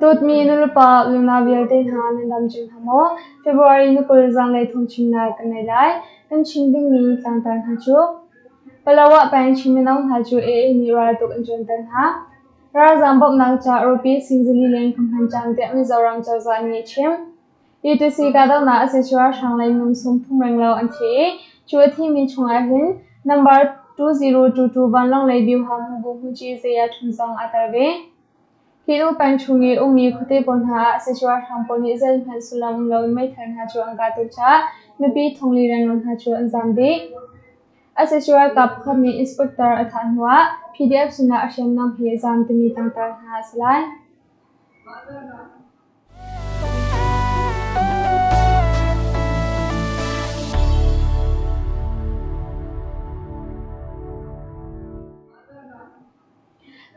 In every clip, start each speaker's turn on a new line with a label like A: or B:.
A: Dawtmi nulepa unau vialte hna nan dam cio hna maw? February ni 20 zanlei thawngchimnak kan ngei lai. Kan chim dingmi tlangtar hna cu Palawa peng Chin mino hna cu AA nih raltuk an cawnter hna. Ralzaam bawmhnak caah rupee sing zali leng kan hman cang tiah Mizoram cozah nih a chim. Etc. Kahdohnak a si cu ralhrang lei minung 30 renglo an thi i cu a thimi chungah hin number 2022 vanlawng lei Byuha hmubu hmuci Zaya Htun zong aa tel ve. Hi nu peng chung i ummi khuate pawl hna ah sacu ralhrang pawl nih zeihmanh sullam um loin meithal hna cu an kah tuk caah mipi thongli renglo hna cu an zaam dih. Sac ralkap pakhat nih inspector a thah hnuah PDF sinah a hriamnam he a zaam timi tlangtar hna a si lai.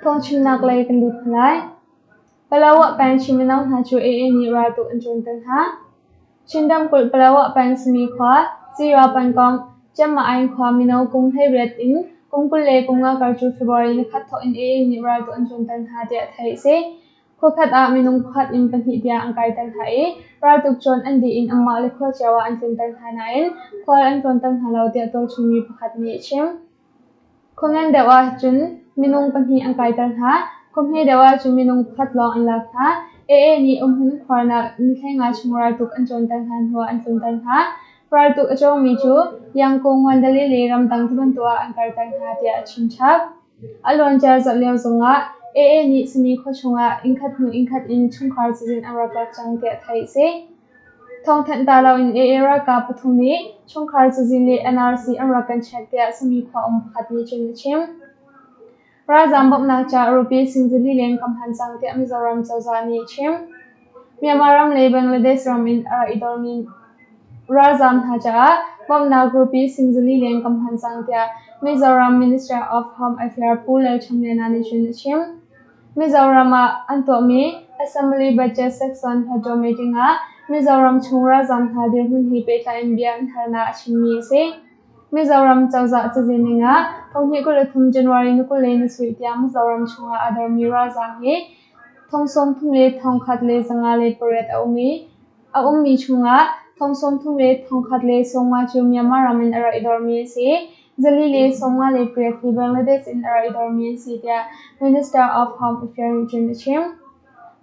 A: Thawngchimnak lei kan lut hna lai. Palawa peng Chin mino hna cu AA nih raltuk an cawnter hna. Chin ramkulh Palawa peng Sami khua, Cira pengkomh, Ciammaain khua mino kum 18 in kum 25 kar cu February nikhat thawk in AA nih raltuk an cawnter hna tiah theih a si. Khuakhat ah minung pakhat in pahnih tiang an kaiter hna i raltuk cawn an dih in anmah le khua cio ah an tlunter hna nain khual an tlawnter hna lo tiah tualchungmi pakhat nih a chim. Khua ngan deuh ahcun minung pahnih an kaiter hna. Khua hme deuh ahcun minung pakhat lawng an lak hna. AA nih umhmun khuarnak ni 15 chung raltuk an cawnter hna hnuah an tlunter hna. Raltuk a cawngmi cu Yangkung, Mandalay le ramdang tibantuk ah an karter hna tiah a chim chap. A luancia zarh lio zongah AA nih Sami khua chungah innkhat hnu innkhat in chungkhar cazin an rak lak cang tiah theih a si. Thawngthanh ta loin AA ralkap pathum nih chungkhar cazin le NRC an rak kan check tiah Sami khua um pakhat nih cun a chim. Ralzaam bawmhnak caah rupee sing zali leng kan hman cang tiah Mizoram cozah nih a chim. Myanmar ram le Bangladesh ram in a rak i dormi ralzaam hna caah bawmhnak rupee sing zali leng kan hman cang tiah Mizoram Minister of Home Affairs Pu Lalchamliana nih cun a chim. Mizoram ah an tuahmi Assembly Budget Section Hluttaw meeting ah Mizoram chung ralzaam hna dirhmun he pehtlai in bia an halnak a chimmi a si. Mizoram cozah cazin ning ah 2023 January ni 20 le ni sarih tiang Mizoram chungah aa dormi ralzaam hi 31,158 a um i a ummi chungah 31,150 cu Myanmar ram in a rak i dormi an si. Zali le 58 hi Bangladesh in a rak i dormi an si tiah Minister of Home Affairs nih cun a chim.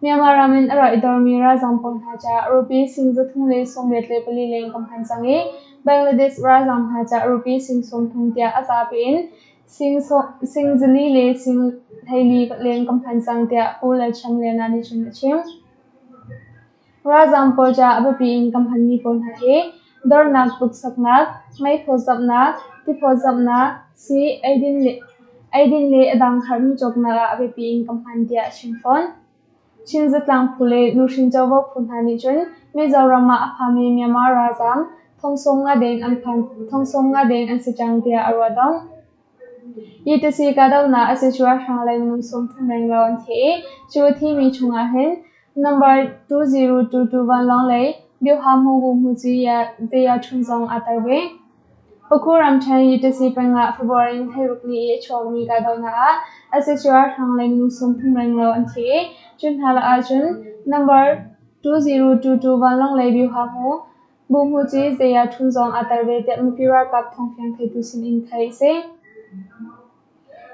A: Myanmar ram in a rak i dormi ralzaam pawl hna caah rupee sing 384 leng kan hman cang i Bangladesh ralzaam hna caah rupee sing 30 tiah a zapi in sing zali le sing 14 leng kan hman cang tiah Pu Lalchamliana nih cun a chim. Ralzaam pawl caah a biapi in kan hmanmi pawl hna hi dornak tuksaknak, meiphaw zamhnak, tiphaw zamhnak, sii, eidin le a dang herhmi cawknak ah a biapi in kan hman tiah a chim fawn. Chin zatlang phu le nuhrin covo phu hna nih cun Mizoram ah a phami Myanmar ralzaam 75,000 deng an si cang tiah a ruahdamh. Etc. Kahdohnak a si cu ralhrang lei minung 30 renglo an thi i cu a thimi chungah hin Number 2022 vanlawng lei Byuha Hmubu Hmuci Zeya Htun zong aa tel ve. Pakhu ramṭhen Etc. peng ah February ni 16 ni i a chuakmi kahdohnak ah sac ralhrang lei minung 30 renglo an thi i cu hna lakah cun Number 2022 vanlawng lei Byuha Hmu Buhmuci Zeya Htun zong aa tel ve tiah mipi ralkap thawngfiang theitu sinin theih a si.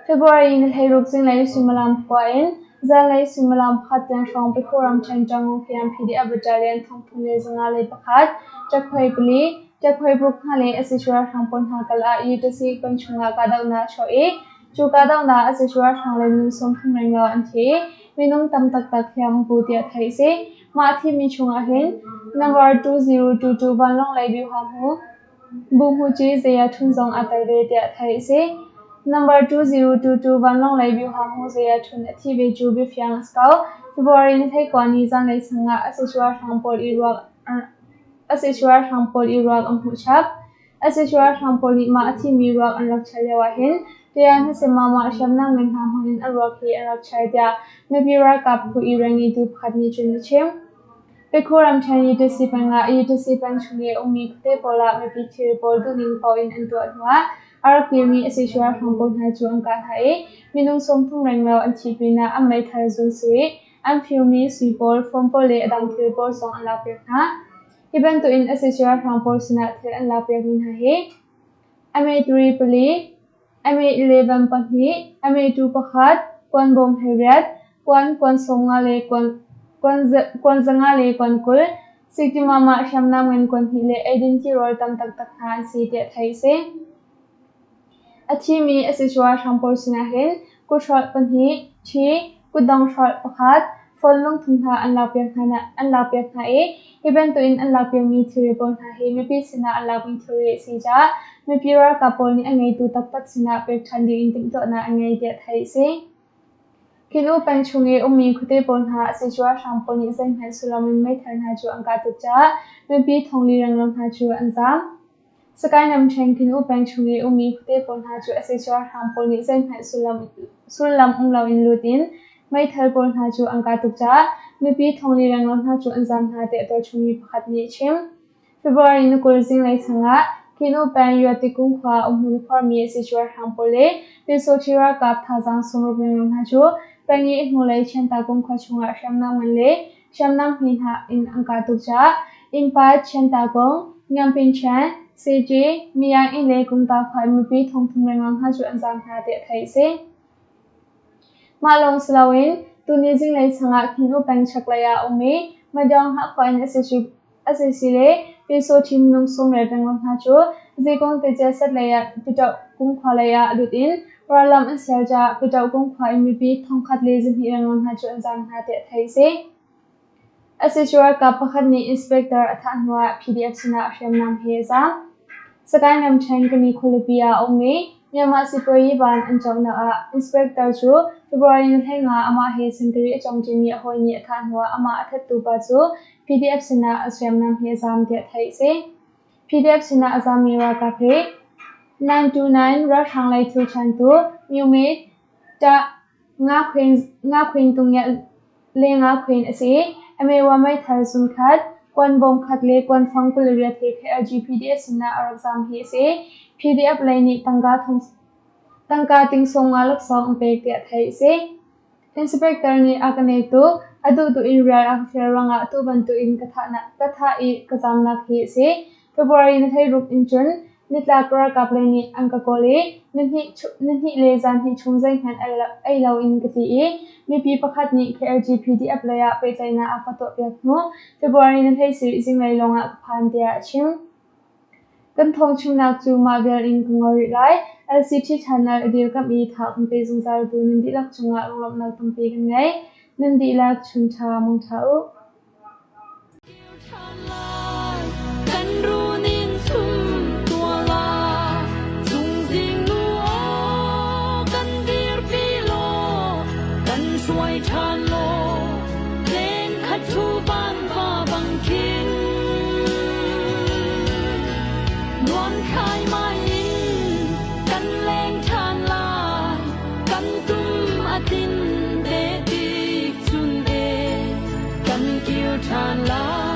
A: February ni 16 zinglei suimilam pakua in zanlei suimilam pakhat tiang hrawng Pakhu ramṭhen Ṭangung hliam PDF Battalion 3401, Ṭakhuai pali, Ṭakhuai paruk hna le sac ralhrang pawl hna kal ah UTC peng chungah kahdohnak a chuah i cu kahdohnak ah sac ralhrang le minung 30 renglo an thi i minung tam taktak hliam an pu tiah theih a si. Mah a thimi chungah hin Number 2022 vanlawng lei Byuha hmu Buhmuci Zaya Htun zong aa tel ve tiah theih a si. Number 2022 vanlawng lei Byuha hmu Zaya Htun a thi ve cu biafiang a si ko. February ni 19 ni zanlei sang ah sac ralhrang pawl i ruak an hmuh chap. Sac ralhrang pawl nih mah a thimi ruak an rak char lio ahhin Tianhsemama hriamnam ngan hna hmangin a ruak hi an rak char tiah mipi ralkap phu i rianngeitu pakhat nih cun a chim. Pikhu ramṭhen UTC peng ah UTC peng chung i a ummi khuate pawl ah mipi thil pawl duhning paoh in an tuah hnuah a rak kirmi sac ralhrang pawl hna cu an kah hna i minung 30 renglo an thih pinah an meithal zun sarih. an firmi sui pawl, phone pawl le a dang thil pawl zong an lakpiak hna. Hi bantukin sac ralhrang pawl sinah thil an lakpiakmi hna hi MA3 pali, MA11 pahnih, MA2 pakhat, kuan bawm 18, kuan kuan 50 le kuan 500 le kuan 20, Siktimama hriamnam ngan kuan hnih le eidin tirawl tam taktak hna an si tiah theih a si. A thimi sac ralhrang pawl sinah hin kuthrolh pahnih, ṭhi, kutdong hrolh pakhat, phone lungthum hna an lakpiak hna i hi bantukin an lakpiakmi thilri pawl hna hi mipi sinah an lakmi thilri a si caah mipi ralkap pawl nih a ngeitu taktak sinah pek ṭhan dingin timhtuahnak an ngei tiah theih a si. Khin-U peng chung i ummi khuate pawl hna sac ralhrang pawl nih zeihmanh sullam in meithal hna cu an kah tuk caah mipi thongli renglo hna cu an zaam. Sakae ramṭhen Khin-U peng chung i ummi khuate pawl hna cu sac ralhrang pawl nih zeihmanh sullam um loin lut in meithal pawl hna cu an kah tuk caah mipi thongli renglo hna cu an zaam hna tiah tualchung mi pakhat nih a chim. February ni 20 zinglei chungah Khin-U peng Yuatikung khua umhmun khuarmi sac ralhrang pawl le Pyusawhti ralkap thazaang 60 renglo hna cu peng i hnulei Chiantakung khua chungah hriamnam ngan le hriamnam hme hna in an kah tuk caah innpa Chiantakung, Ngiampinṭhen, Seṭi, Miyang inn le Kungta khua in mipi thongthum lengmang hna cu an zaam hna tiah theih a si. Mah lawng si loin tuni zinglei changah Khin-U peng chaklei ah a um i Madyawng khua in sac le Pyusawhti minung 90 lengmang hna cu Zikung ticel set lei ah Pitoh Kung khua lei ah lut in rallam an sial caah Pitoh Kung khua in mipi 1,200 lengmang hna cu an zaam hna tiah theih a si. Sac ralkap pakhat nih inspector a thah hnuah PDF sinah hriamnam he a zaam. Sagaing ramṭhen Kani khualipi ah a um i Myanmar sipuayi van an cawknak ah inspector cu February ni 15 amah he sentari a cawngṭimi a hawi nih a thah hnuah amah a thattu pa cu PDF sinah a hriamnam he a zaam tiah theih a si. PDF sinah a zaammi ralkap hi 929 ralhrang lei thil chantu Myomit Ṭah Ngakhuen tungiah le ngakhuen a si. Amewa meithal zungkhat, kuanbawm khat le kuanfang 28 he KLG PDF sinah a rak zaam hi a si. PDF lei nih tangka ting 50 laksawng an pek tiah theih a si. Inspector nih a ka nek tuk. A duhduh in rial a ka fial ruangah atu bantukin ka thah i ka zaamnak hi a si. February ni 16 in cun nitlak ralkap lei nih an ka kawl i nihnih le zanhnih chung zeihmanh ei loin ka ti i mipi pakhat nih KLG PDF lei ah pehtlaihnak a ka tuahpiak hnu February ni 17 zinglei lawngah ka phan tiah a chim. Kan thawngchimnak cu mah vial in ka ngol rih lai. LCT Channel a dirkamh i tha kan pe zungzaltu nan dihlak cungah lunglawmhnak tampi kan ngei. Nan dihlak chun ṭha mangṭha u.
B: Kan runin sum tuala cungzing nu aw kan dirpi law kan hruai ṭhan law len khat thu van va bang khin nuam khai mai in kan leng ṭhan lai kan tum a tin te tik chun e kan kir ṭhan lai.